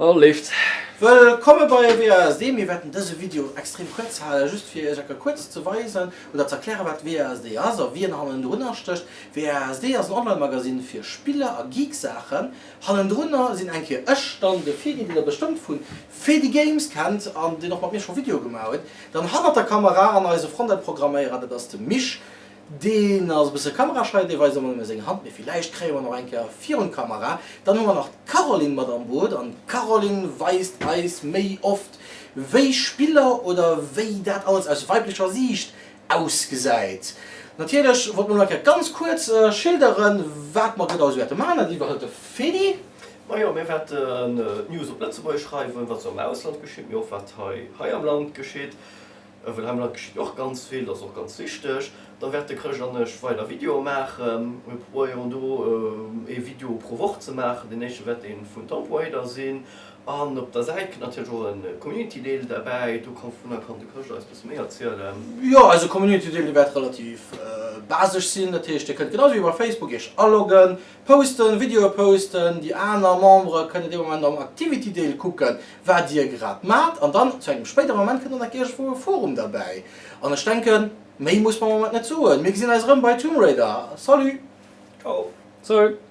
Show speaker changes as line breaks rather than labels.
Oh, leeft.
Wëllkomme bei WASD. Mir wäerten dëse Video extrem kuerz halen, just fir iech enker kuerz ze weisen oder ze erklären, wat WASD ass a wien hannendrunner stécht. WASD ass en Online-Magasinn fir Spiller a Geek-Saachen. Hannendrunner sinn eng Kéier ech, dann de Fedi, deen der bestëmmt vu Fedi Games kennt an deen och mat mir scho Videoe gemaach huet. Dann hannert der Kamera an eise Frontend-Programméierer, dat ass de Misch. Deen ass e bësse kameraschei, dee weist ëmmer nëmme seng Hand, mee villäicht kréie mer en och eng Kéier virun d'Kamera. Dann hu mer nach d'Caroline mat am Boot an d'Caroline weist eis méi oft wéi Spiller oder wéi dat alles aus weiblecher Siicht ausgesäit. Natierlech wollte mer elo eng Kéier ganz kuerz schilderen, wat mer genau esou wäerte maachen. Dat iwwerhëlt de Fedi.
Majo, mir wäerten d'News op Lëtzebuergesch schreiwen, wat sou am Ausland geschitt, mee och wat hei am Land geschitt. Well hei am Land geschitt jo och ganz vill, dat ass och ganz wichteg. Da wäert de Chrëscht an ech weider Videoe maachen. Mir probéieren do ee Video pro Woch ze maachen. Deen éischte wäert dee vun Tomb Raider sinn. An op der Säit kënnt natierlech och e Community-Deel derbäi. Dovunner kann de Chrëscht eis e bësse méi erzielen.
Jo, eise Community-Deel, dee wäert relativ basesch sinn. Dat heescht, Dir kënnt genau esou wéi bei Facebook Iech aloggen, posten, Videoe posten. Déi aner Membere kënnen dee Moment am Activity-Deel kucken, wat Dir grad maacht an dann zu engem spéidere Moment kënnt dann nach iergendwou e Forum derbäi. An ech denken, méi muss mer am Moment net soen. Mir gesinn eis erëm bei Tomb Raider. Salut!
Ciao!
Salut!